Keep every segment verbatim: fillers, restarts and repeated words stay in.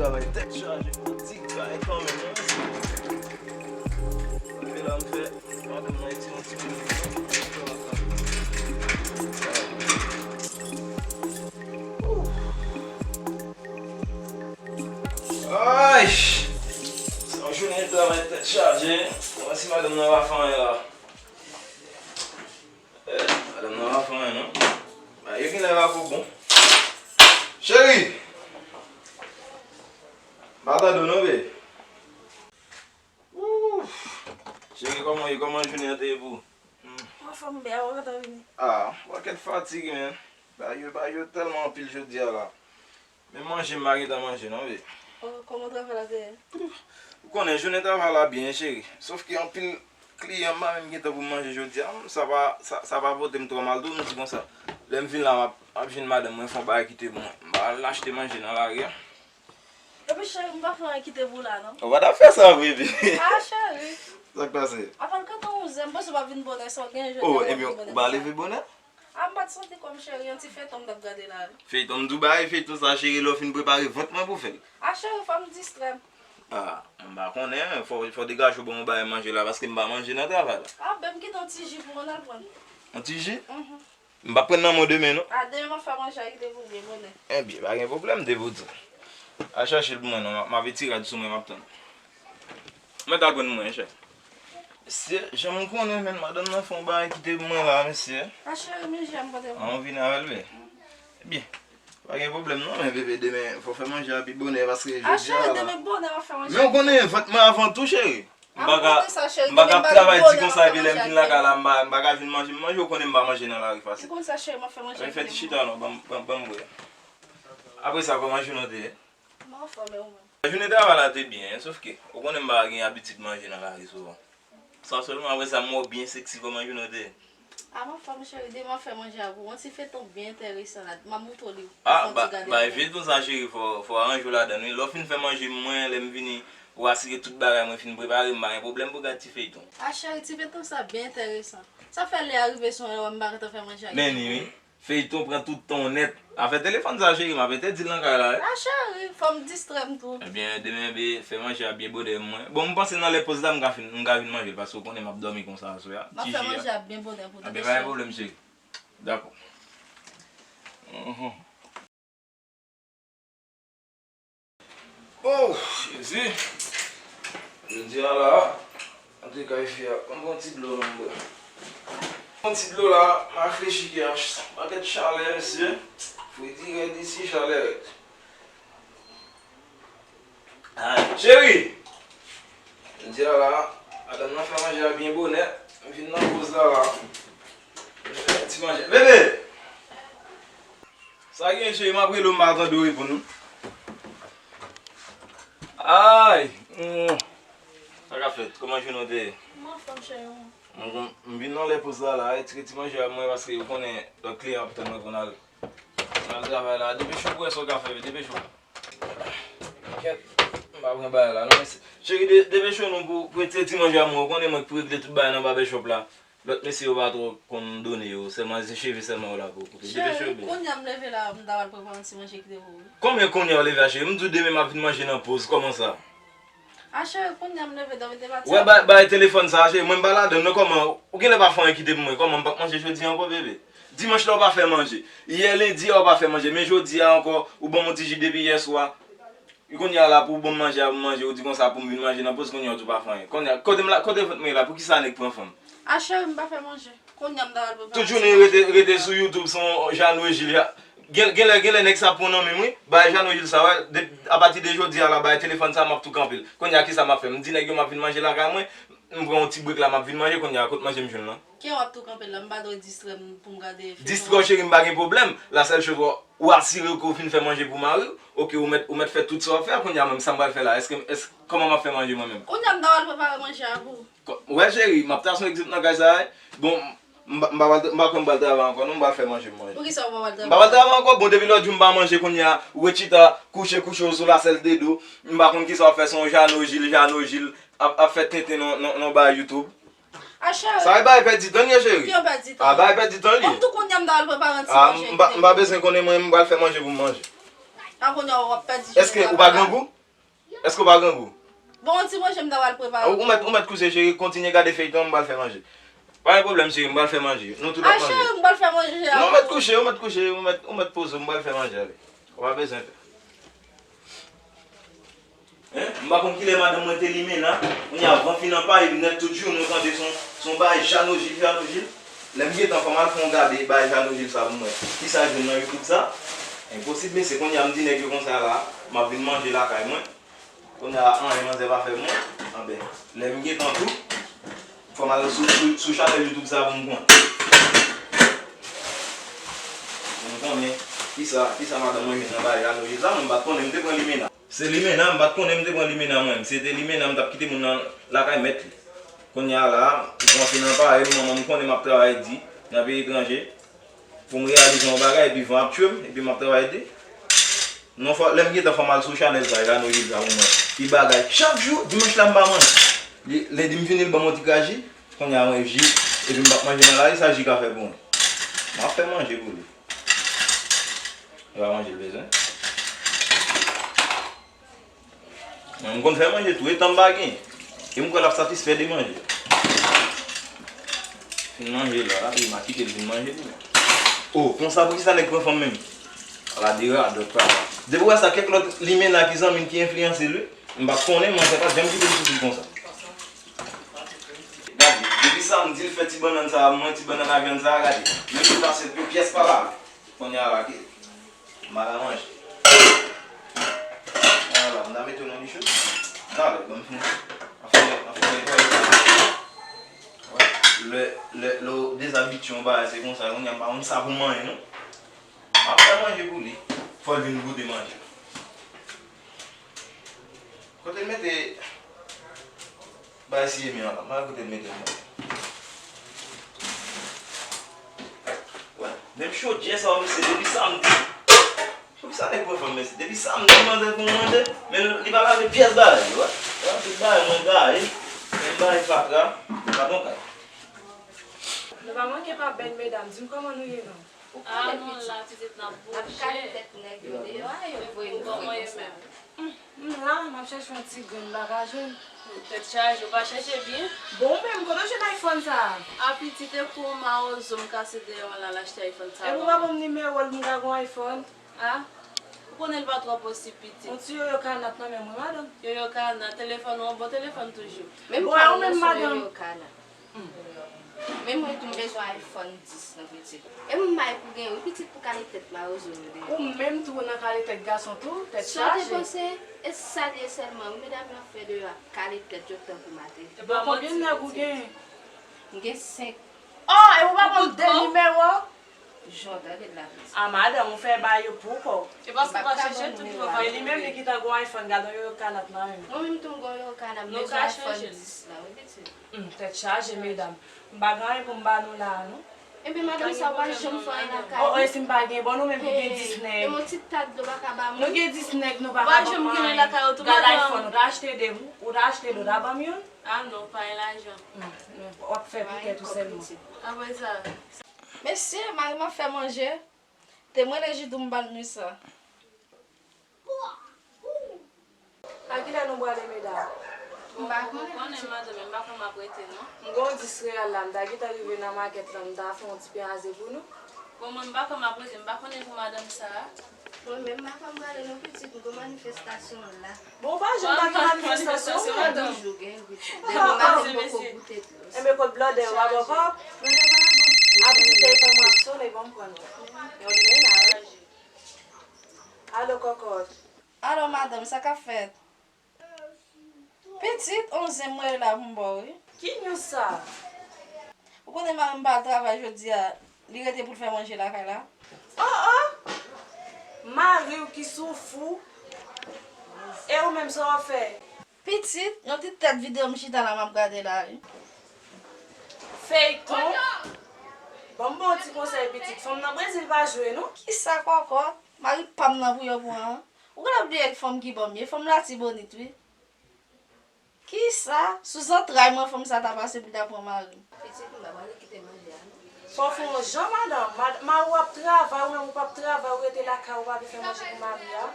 Travay tèt chaje, ti kay kanmenm, non, mesye. Rive la, m fè, madanm nan ti, yon ti mouvman. Ay! Se yon jounen travay tèt chaje. Mwen si madanm nan pa fè anyen la. Eh, madanm nan pa fè anyen non. Bagay yo genlè pa ko bon. Cheri! M pa tande w non, babe. Ouf! Cheri, kòman w ye? Kòman jounen an te ye pou ou? Mwen anfòm, bebe, ou kontan vini? Ah, yon pakèt fatig, men. Bagay yo, bagay yo tèlman anpil jodi a la. Men manje, m pa gentan manje, non, bebe. Oh, kòman travay la te ye? Ou konnen, jounen travay la byen, cheri. Sòf ke anpil kliyan, m pa menm gentan pou m manje jodi a. Sa pa, sa, sa pa pote m twò mal tou, m di konsa. Lè m vin la, m ap, m ap jwenn madanm mwen, fè yon bagay kite pou mwen. M pa al achte manje nan lari a. Epi cheri, m pa fè anyen kite pou la, non. Ou pa t ap fè sa vre, bebe. Ah, cheri. Sa k pase? Apèn kantan onzè, m panse w pa vin bonè, sa w gen jodi a, w pa vin bonè. Oh, ebyen, ou pa leve bonè? Ah, m pa t santi kò m, cheri, yon ti feyton m t ap gade la wi. Feyton, m di w bagay, feyton sa, cheri, lè w fin prepare vant mwen pou fè l. Ah, cheri, fò m distrè m. Ah, m pa konnen, fò, fò degaje w ban m yon bagay manje la, paske m pa manje nan travay la. Ah, bebe, m kite yon ti ji pou ou, ann al pran. Yon ti ji? Mhm. M p ap pran nan men w demen, non. A, demen m ap fè manje a kite pou byen bonè. Ebyen, pa gen pwoblèm, depi w di. Al chache l pou mwen, non, m ap, m ap etire sou mwen, m ap tann. Mwen ta konn mwen, chè. Mesye, jan m konnen, men madanm nan fè yon bagay kite pou mwen la, mesye. A, cheri, men jan m pote pou ou. An, vini avè l, bebe. Ebyen, pa gen pwoblèm, non, men bebe, demen, fò fè manje a pi bonè, paske jodi a la. A, cheri, demen bonè, w ap fè manje. Men w konnen, vant mwen avan tou, cheri. M pa ka, m pa ka ap travay di konsa epi lè m vin lakay la, m pa, m pa ka jwenn manje m manje, ou konnen m pa manje nan lari fasil. Ou konn sa, cheri, m ap fè manje. Fè ti chita non, ban m, ban m, ban m bwè. Apre sa, kòman jounen w te ye? M anfòm, e ou menm? Jounen travay la te byen, sòf ke, ou konnen m pa gen abitid manje nan lari souvan. Sa sèlman, apre sa, m wè w byen seksi, kòman jounen w te ye? A, m anfòm, cheri, demen m ap fè manje a pou ou. Yon ti feyton byen enteresan la. M ap montre w li. A, ba, bay feyton sa, cheri, fò, fò w aranje w ladan l, wi. Lè w fin fè manje m mwen, lè m vini, ou asire tout bagay mwen fin prepare, m pa gen pwoblèm pou gad ti feyton. A, cheri, ti feyton sa byen enteresan. Sa fè lè a rive sou yon lè, m pa gentan fè manje a. Men ni, wi. Feyton pran tout tan w nèt. Afè telefòn sa, cheri, m ap entèdi l nan kay la, wi. A, cheri, fò m distrè m tou. Ebyen, demen, be, fè manje a byen bonè mwen. Bon, m panse nan lè poz la, m ka fin, m ka vin manje l, paske w konnen m ap dòmi konsa aswè a. M ap fè manje a byen bonè pou ou, tande, cheri. Ebyen, pa gen pwoblèm, cheri. Dakò. Mhm. Oh, Jezi! Jodi a la, antre kay fi a, ban m pran ti dlo non, bro. Pran ti dlo la, m reflechi ke a, pakèt chalè, mesye. Fredi rèd isi, chalè rèd. Ay, cheri! Jodi a la, madanm nan fè manje a byen bonè. M vin nan poz la la. M fè ti manje. Bebe! Sa gen, cheri, m ap rele w, m pa tande w reponn, non. Ay! Mm. Sa k ap fèt? Kòman jounen w te ye? M anfòm, cheri, ou menm? M, m vin nan lè poz la la, retire ti manje a mwen, paske ou konnen lòt kliyan ap tann mwen pou n al, n al travay la. Depeche w pou wè sa w ka fè, depeche w. Kèt, m pa pran bagay la, non, mesye. Cheri, de, depeche w non pou, pou retire ti manje a mwen, ou konnen mwen k pou regle tout bagay nan babèchòp la. Lòt mesye yo pa twò konn done yo, sèlman se cheve sèlman yo la pou koupe. Depeche w, bebe. Cheri, kounye a m leve la, m ta pral prepare yon ti manje kite pou ou. Konbyen kounye a w leve a, cheri? M di w demen m ap vin manje nan poz, kòman sa? A, cheri, kounye a m leve, dòmi te pati. Wè, bay, bay telefòn sa a, cheri, mwen m pa ladann non, kòman, ou genlè pa fè anyen kite pou mwen, kòman m p ap manje jodi a ankò, bebe? Dimanch la ou pa fè manje, yè lendi a ou pa fè manje, men jodi a ankò, ou ban m yon ti ji depi yè swa. Kounye a la pou w ban m manje a pou m manje, ou di konsa pou m vin manje nan poz, kounye a ou tou pa fè anyen. Kounye a, kote m la, kote vant mwen ye la, poukisa nèg pran fanm? A cheri, m pa fè manje. Kounye a m ta pral prepare. Tout jounen rete, rete sou YouTube, se yon Jeannot Gilles. Gen, genlè, genlè nèg sa pran nan men m, wi. Bay Jeannot Gilles sa, wè. De, apati de jodi a la, bay telefòn sa, m ap tou kanpe l. Kounye a kisa m ap fè? M di nèg yo m ap vin manje lakay mwen, m pran yon ti brek la, m ap vin manje, kounye a kot manje m jwenn lan? Ke w ap tou kanpe la, m pa dwe distrè m pou m gade feyton. Distrè w, cheri, m pa gen pwoblèm. La sèl choz, w, w asire w ke w fin fè manje pou mari w. Oke, ou mèt, ou mèt fè tout sa w ap fè a. Kounye a menm, sa m pral fè la? Èske, èske, kòman m ap fè manje mwen menm? Kounye a m ta pral prepare manje a pou ou. Wè, cheri, m ap ta se yon egzanp nan kay sa a, wi. Bon, m pa, m pa pral, m pa kwè m pral travay ankò, non, m pral fè manje m manje. Poukisa w pa pral travay? M pa pral travay ankò, bon, depi lòt jou m pa manje, kounye a, ou ret chita, kouche, kouche w sou lasèl de do. M pa konn kisa w ap fè, se yon Jeannot Gilles, Jeannot Gilles, ap, ap fè tenten nan, nan, nan bay YouTube. A, cheri. Sa e bay pèdi tan, ye, cheri. Ki yon pèdi tan? A, bay pèdi tan, li. Bon, m tou kounye a m ta al prepare yon ti manje. A, m pa, m pa bezwen konnen mwen, m pral fè manje pou m manje. A, kounye a w ap pèdi jounen. Èske ou pa grangou? Èske w pa grangou? Bon, yon ti manje m ta pral prepare. Ou, ou mèt, ou mèt kouche, cheri, kontinye gade feyton an, m pral fè manje. Pa gen pwoblèm, cheri, m pral fè manje. Nou tout ap manje. Cheri, m pral fè manje a. Non, ou mèt kouche, ou mèt kouche, ou mèt, ou mèt poze w, m pral fè manje, ale. Ou pa bezwen pè. Hein? M pa konn kilè madanm mwen te limena. Kounye a van fin anpaye m nèt tout jounen, ou tande se yon, se yon bagay Janojil, Janojil. Lè m gentan fè m al fè yon gade bagay Janojil sa pou m wè kisa jwenn nan YouTube sa. Enposib, mesye, kounye a m di nèg yo konsa la, m ap vin manje lakay mwen. Kounye a, anyen manzè pa fè mwen. Anben, lè m gentan tou, fò m al sou, sou, sou chanèl YouTube sa pou m konn. Pou m konnen kisa, kisa madanm mwen jwenn nan bagay Janojil sa, mwen m pa t konnen m te pran limena. Se limena, m pa t konnen m te pran limena mwen. Si se te limena, m t ap kite moun nan lakay mèt li. Kounye a la, ou konfye nan parèy, manman m konnen m ap travay di nan peyi etranje. Pou m reyalize yon bagay, epi van ap tchwe m, epi m ap travay di. Non, fò, lè m gentan fò m al sou chanèl sa, Janojil sa pou mwen. Li bagay. Chak jou, dimanch la m pa manje. Li, lendi m vini, li ban m yon ti kraji. Kounye a mwen ji, epi m p ap manje nan lari, sa ji ka fè pou mwen? M ap fè manje pou li. Li pa manje l bezwen. Mwen, m konn fè manje tou, etan m pa gen. E m kwè l ap satisfè de manje. Fin manje la, e m a kite l vin manje tou. O, konsa poukisa nèg pran fanm menm? Ala de radòt papa. Depi w wè sa, kèk lòt limena ki zanmi l ki enfliyanse l wi. M pa t konnen, manzè pa t janm kite l sou li konsa. Gade, depi samdi l fè ti bannann sa a, mwen ti bannann avyann sa a, gade. Menm si l pase l pou pyès pa la. Kounye a la ki m pa ka manje. Ala, m ta mete w nan dichou. Talè, ban m fini. Anfen, anfen, netwaye sa. Wè, lè, lè, lè w dezabitye yon bagay, se konsa, kounye a m pa konn sa pou m manyen, non. M ap fè manje pou li. Fò l vin goute manje. Kote l mete bagay siye men an la? M pa wè kote l mete l non. Wè, menm chodyè sa yo, mesye, depi samdi. Poukisa nèg pran fanm, mesye? Depi samdi, manzè pou mande, men li pa lave pyès bagay, wè. Wè, tout bagay mwen gaye, menm bagay fatra, pa bon kay. Nou pa manke pa bèl medam, di m kòman nou ye non. Ou konnen pitit. N ap kale tèt nèg yo deyò a, yo voye nou fè konsa. M la, m ap chèche yon ti grenn, m pa ka jwenn. Tèt chaje, ou pa chèche byen. Bon, ou menm, kote w jwenn iPhone sa a? A pitit, e kou mawozo m kase dèyè w la, l achte iPhone sa a. Epi ou pa ban m nimewo l pou m ka gen yon iPhone? A? Ou konnen l pa twò posib, pitit. Yon ti yoyo kanat nan men m wi, madanm. Yoyo kanat, telefòn ou, yon bon telefòn toujou. Bon, e ou menm, madanm. Men mwen tou m bezwen iPhone dis non pitit. E m may pou gen wi pitit pou kale tèt mawozo nou deyò. Ou menm tou nan kale tèt gason tou, tèt chaje. Sa w te panse? E sa l ye sèlman wi medam yo ap fè deyò ap kale tèt yo tankou mateli. Bon, konbyen nèg ou genyen? M gen senk. O, e ou pa ban m de nimewo? Jan w tande l la pitit. A madanm, ou fè ba yo pou kò w. E paske w pa chèche tout travay. E li menm li gentan gon iPhone, gad yon yoyo kanat nan men l. Mwen menm tou m gon yoyo kanat, m bezwen iPhone dis la wi pitit. Humm, tèt chaje medam. M pa gen anyen pou m ba nou la a non. Ebyen madanm sa ou pa janm fè anyen lakay ou. O, o, e si m pa gen, bon nou menm ki gen dis nèg. Menm yon ti ta dlo pa ka ba moun. Nou gen dis nèg, nou pa ka ban mwen anyen. Gad iPhone, ou ta achte de, ou ta achte de, ou ta ban m youn? A non, pa gen lajan. W ap fè pou tèt ou sèlman. Apre sa. Mesye, mari m ap fè manje. Te m rele Jidou m ba l mi sa. A kilè nou prale medam? M pa konnen, madanm, m pa konn m ap rete non. M gen yon dis reyal la, m ta gentan rive nan makèt lan, m ta fè yon ti pyaze pou nou. Bon, mwen m pa konn m ap rete, m pa konnen pou madanm sa a. Mwen menm m pa konn m prale non pitit, m gen manifestasyon la. Bon, ou pa janm pa gen manifestasyon, ou menm. Toujou gen, pitit. Depi maten m poko goute dlo. Enben, kot blòdè yo, w ap bò kòb? A pitit, telefòn mwen ap sone, ban m pran non. Yon limena wi. Alo, kòkòt. Alo, madanm, sa k ap fèt? Pitit, on zen m rele la pou m ba w wi. Ki news sa? Ou konnen mari m pa al travay jodi a, li rete pou l fè manje lakay la. O, o! Mari w ki sou fou. E ou menm sa w ap fè? Pitit, yon ti tèt videyo m chita la m ap gade la wi. Feyton? Ban m ba w ti konsèy pitit, fanm nan Brezil pa jwe non. Kisa kòkòt? Mari pa m nan pou yo pran an. Ou genlè bliye fanm ki ban m ye, fanm Latibonit wi. Kisa? Sou zantray mwen fanm sa ta pase pou l ta pran mari m. Pitit m pa prale kite manje a non. Fò w fè yon jan madanm, mari w ap travay, ou menm ou p ap travay, ou rete lakay ou pa vle fè manje pou mari a.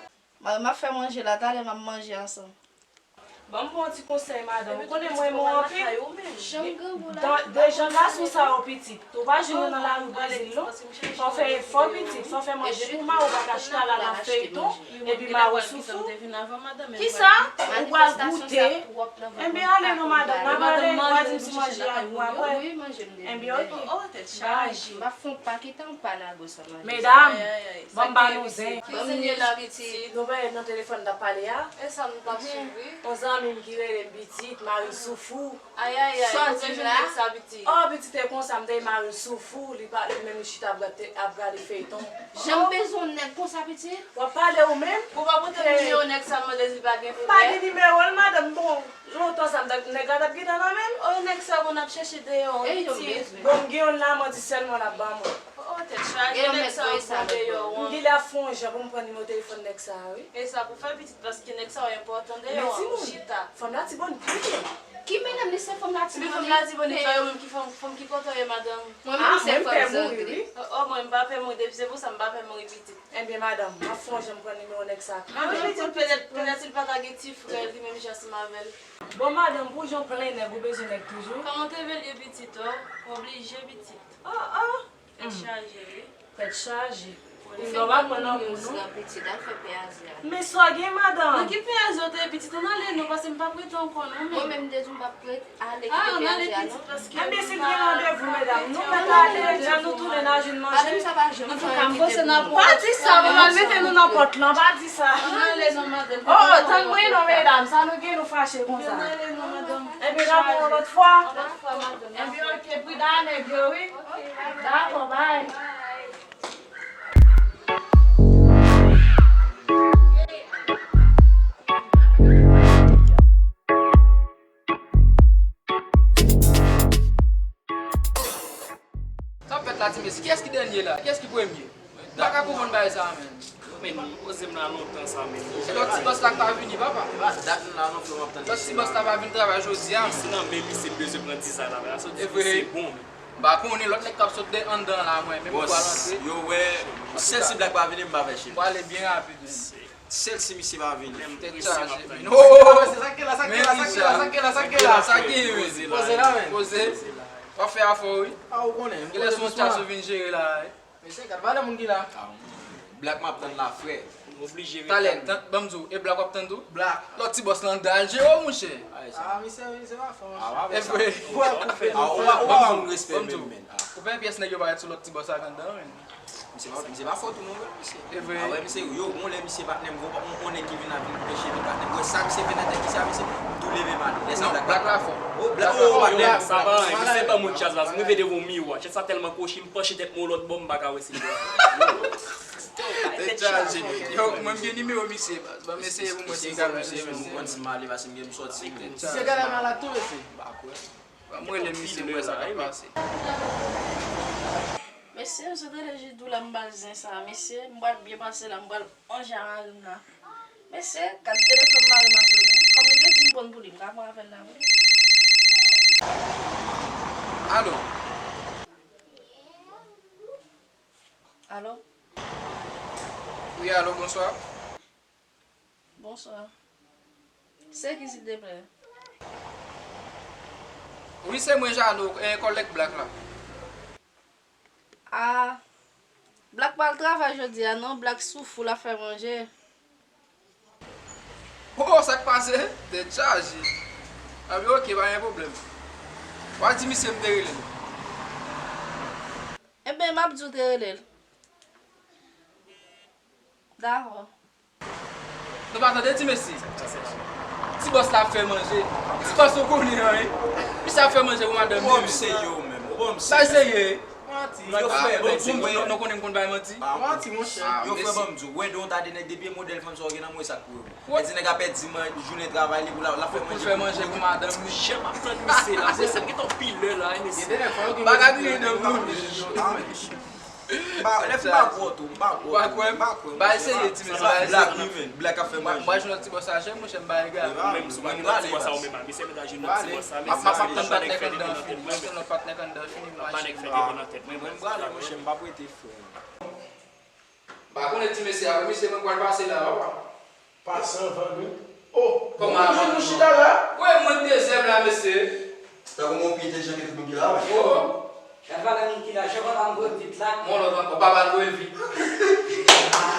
Mari m ap fè manje la, talè m ap manje ansanm. Ban m ba w ti konsèy, madanm. Ou konnen mwen renmen w anpil. Jan grangou la. De jan gason sa yo pitit. Ou pa jwenn yo nan lari Brezil, non. Fò w fè efò, pitit. Fò w fè manje pou mari w, ou pa ka chita la nan feyton, epi mari w soufri. Kisa? Ou pral goute. Enben, ale non, madanm. N a pale, ou a di m si manje a gou apre. Enben, oke. Bay. M ap fè yon pakèt anba nan gòch sa, madanm. Medam, ban m ba nou zen. Ban m li la, pitit. Nou pa nan telefòn n t ap pale a? E sa nou t ap swiv, wi. Yon zanmi m ki rele m pitit, mari soufou. Ay, ay, ay, ou bezwen nèg sa, pitit. Oh, pitit, e konsa, m te mari soufou, li pa, li menm li chita ap gade, ap gade feyton. Jan m bezwen yon nèg konsa, pitit? W ap pale ou menm? Ou pa pote m nimewo nèg sa, m mande si l pa gen frè. M pa gen nimewo l, madanm, bon. Lontan sa, m t ap, nèg la t ap gentan nan men m. Oh, nèg sa, bon, n ap chèche deyò, pitit. Bon, m gen youn la, manti sèlman l ap ban mwen. Oh, tèt chaje, nèg sa yo bon deyò, wi. M genlè ap fè yon jan pou m pran nimewo telefòn nèg sa a, wi. E sa pou fè pitit, paske nèg sa yo enpòtan deyò, wi, chita. Fanm la ti bòn pye. Ki medam li se fanm la ti bòn? Epi fanm la ti bòn, e pa yo menm ki fanm, fanm ki kote w ye, madanm? Mwen menm se fanm zangri. Oh, oh, mwen m pa pè mouri, depi se pou sa m pa pè mouri, pitit. Enben, madanm, m ap fè yon jan m pran nimewo nèg sa. Enben, pitit, petèt, petèt si l pa ta gen ti frè li menm jan ansanm avè l. Bon, madanm, pou jan w plen nèg, ou bezwen nèg toujou? Kòman w te vle l ye, pitit, oh? Oblije, pitit. Oh, oh! Tèt chaje, wi. Tèt chaje. Kounye a w pa pran nan kou, non. Men sa w gen, madanm? Nan ki peyaz ou te ye, pitit? Ann ale non, paske m p ap rete ankò non, men. Mwen menm m te di w m p ap rete, ale kite peyaz la non. Enben, si n gen randevou, medam, nou mèt ale, jan nou tounen n a jwenn manje. Antouka, m panse n ap... Pa di sa, mwen pral mete nou nan pòt lan, pa di sa. Ann ale non, madanm. Oh, tann mwen non, medam, sa nou gen nou fache konsa. Ann ale non, madanm. Enben, n ap wè yon lòt fwa. Yon lòt fwa, madanm. Enben, oke, prida nèg yo, wi. Dakò, bay. Sa ap fèt la, ti mesye? Kiyès ki dènye la? Kiyès ki premye? M pa ka konprann bagay sa a, menn. Men, nou poze m la lontan sa, men. E lòt ti bòs la k pa vini, papa? E pa dat m la non, frè, m ap tann misye la. Lòt ti bòs la pa vin travay jodi a? Misye nan men misye, m bezwen pran dizay la, men la sot di misye bon, men. M pa konnen, lòt nèg k ap sot de anndan la, mwen menm m pral antre. Bòs, yo wè, sèl si Black pa vini, m pa fè cheve. M prale byen rapid, men. Sèl si misye pa vini. Tèt chaje, men. Oh, oh, oh. Sa k gen la, sa k gen la, sa k gen la, sa k gen la, sa k gen la, sa k gen, men. Poze la, men. Poze. W ap fè afè w, wi. A, ou konnen, m konnen. Genlè se yon tchas ou vin jere la, wi. Mesye, gad valè moun ki la. Black m ap tann la, frè. M oblije ret la. Talè, ban m di w, e Black w ap tann tou? Black. Lòt ti bòs lan dal je w, monchè. A, misye, misye pa fò, monchè. E vre. Ou pa, ou pa ba moun respè menm, men. Ou pa wè pyès nèg yo parèt sou lòt ti bòs la anndan, men. Misye pa, misye pa fòt ou non, vre, misye. E vre. A wè, misye, yo, gon lè misye patnè m, gon, gon nèg ki vin ap vin preche, vin patnè m. Wè sa misye fè nan tèt misye a, misye tou leve m ale. Lè sa Black la fò. Oh, Black la fò, patnè m. Sa pa anyen, misye ban moun tchas la, m rive devan yon miwa. Tchas sa tèlman kwochi, m panche tèt mwen yon lòt bò, m pa ka wè si l bò. Tèt chaje. Yo, mwen m gen nimewo misye, baz. Ban m eseye pou mwen si m ka jwenn misye. Mwen konn si m ale, paske m gen m sòti. Misye gade malad tou, mesye. M pa kwè. Ban m rele misye, m wè sa k ap pase. Mesye, m sot rele Jidou la, m ba l zen sa. Mesye, m pral byen pase la, m pral manje a mari m la. Mesye, gad telefòn mari m ap sonnen. Kòm li te di m pran pou li, m ka pran apèl la pou li. Alo? Alo? Wi, alo, bonswa. Bonswa. Se ki, silteplè? Wi, se mwen, Jano, eh, kòlèg Black la. A, Black pa al travay jodi a non, Black soufou, l ap fè manje. Oh, sa k pase? Tèt chaje. Anben, oke, pa gen pwoblèm. W a di misye m te rele l. Enben, m ap di w te rele l. Dakò. Nou pa tande ti mesye. Ti bòs la ap fè manje. Ti bòs ou konnen anyen. Misye ap fè manje pou madanm li. Ou pa serye ou menm. Ou pa serye. Manti. Yo fè, bon, bon, nou konnen m konn bay manti. Manti, monchè. Yo fè, ban m di w, wè, de yon ta de nèg depi e modèl fanm sa w gen nan mwen sa k pou yo. Lè ti nèg ap pèdi jounen travay li pou l ap fè manje pou madanm li. Jan m ap tann misye la, se sa m gentan anpil lè la, mesye. Pa ka griyen dan m non. M pa, lè m pa kwè w tou, m pa kwè w. Ou pa kwè m? M pa kwè m. Ba eseye, ti mesye, ba eseye. Black, wi, men. Black ap fè manje. Mwen jwenn lòt ti bòs la, jwenn mwen, m bay gaz. Mwen menm, si w pa gen lòt ti bòs sa, ou menm, mesye, mèt a jwenn lòt ti bòs sa, mesye. M ap tann patnè k anndan fini, m ap tann lòt patnè k anndan fini, m ap jwenn. Patnè k fè devan nan tèt mwen, mwen, m prale, monchè, m p ap rete, frè. M pa konnen ti mesye a, wi, mesye, mwen pral pase la, papa. Pase anvan nou. Oh, kòman nou chita la? Wi, mwen dezyèm la, mesye. Tankou mwen pi entèlijan ke tout moun ki la, wi. Oh, Gad valè moun ki la, jan papa m voye m vit la. Mon lòt ankò, pa ba l voye l vit.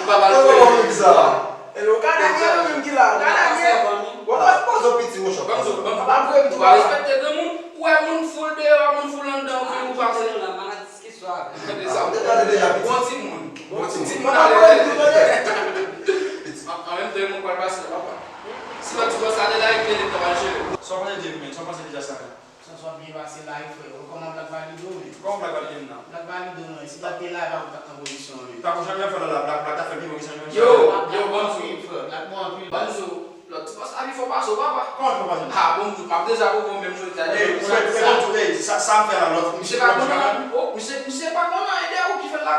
Pa ba l voye l vit. Kòman moun ki sa? E ou ka danye menm ki la, ou ka danye. Ou pa poze piti, mon chòp. Banm zo, banm zo. Pa voye m Ou tou pa la. Respekte granmoun, ou wè moun foul deyò, moun foul anndan, ou vin ou pase. Nan la, maladi ki swa. Tande sa. Ou te tande deja piti. Bon timoun. Bon timoun. Timoun Pa ale voye m tande. tou, tande. An an menm tan, mwen pral pase la, papa. Si lòt ti bòs ale la, e ke leta pral jere. Sa w panse de men? Sa w panse de djaz la? Sa swa byen pase la wi frè. Ou kòman Black Valido men? Kòman Black Valido menm nan? Black Valido non, si Black te la, e pa ou t ap nan pozisyon an men. Pa konn jan l ap fè la la, Black Black ta fè pi bon ke sa menm. Yo, yo, banm zo. Frè, Black bon anpil. Banm zo. Lòt ti bòs la pi fò pase w, papa. Kòman l fè pase? Ah, bon, m di w, m ap deja pwouve w menm jodi a. Ey, ou fè fè bon tou, ey, sa sa m fè la lòt. Misye pa konn anyen, oh, misye, misye pa konn anyen de ou ki fè l la.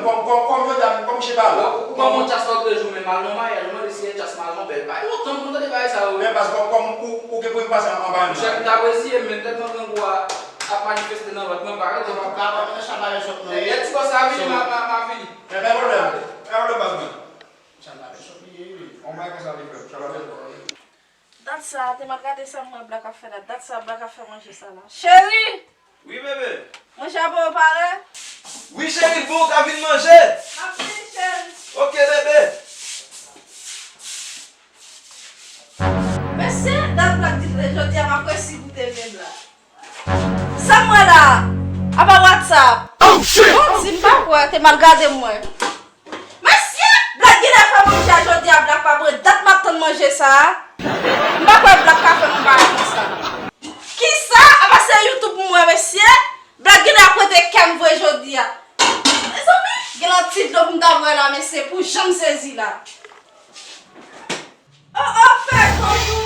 Kòm kòm kòm kòm jodi a, kòm misye pa la. Ou ban mwen chas lòt de jou, men m al nan maryaj, ou mande si e chas m al nan bèl. Bay lontan m tande bagay sa yo. Men pas kòm kòm ou ou gen pou pase anba nou. Chèf ta reziye m, men tèlman grangou a ap manifeste nan vant mwen, m pa rete. Antouka, pa nan chabale sòt non. Lè ti bòs la vini, m a, m a, m a vini. Men pa pwoblèm. Pa pwoblèm baz mwen. Chabale sòt li ye wi. On bagay konsa li fè. Chabale. Dat sa, te mal gade sa m wè Black ap fè la. Dat sa, Black ap fè manje sa la. Cheri! Wi bebe. Manje a bon pare? Wi cheri, bon, ka vin manje. M ap vini, cheri. Ok bebe. Mesye, dat Black di jodi a m ap resi goute menm la. Sa m wè la? Apa WhatsApp? Oh shit! Bon, di m pa kwè, te mal gade m wè. Mesye, Black genlè fè manje a jodi a, Black pa pran dat m ap tann manje sa a. M pa kwè Black ka fè m bagay konsa. Kisa? Apa se YouTube m wè, mesye? Black genlè ap rete kè m vre jodi a. Mezanmi, gen yon ti dlo pou m ta bwè la, mesye, pou jan m sezi la. Oh, oh, fè konjou.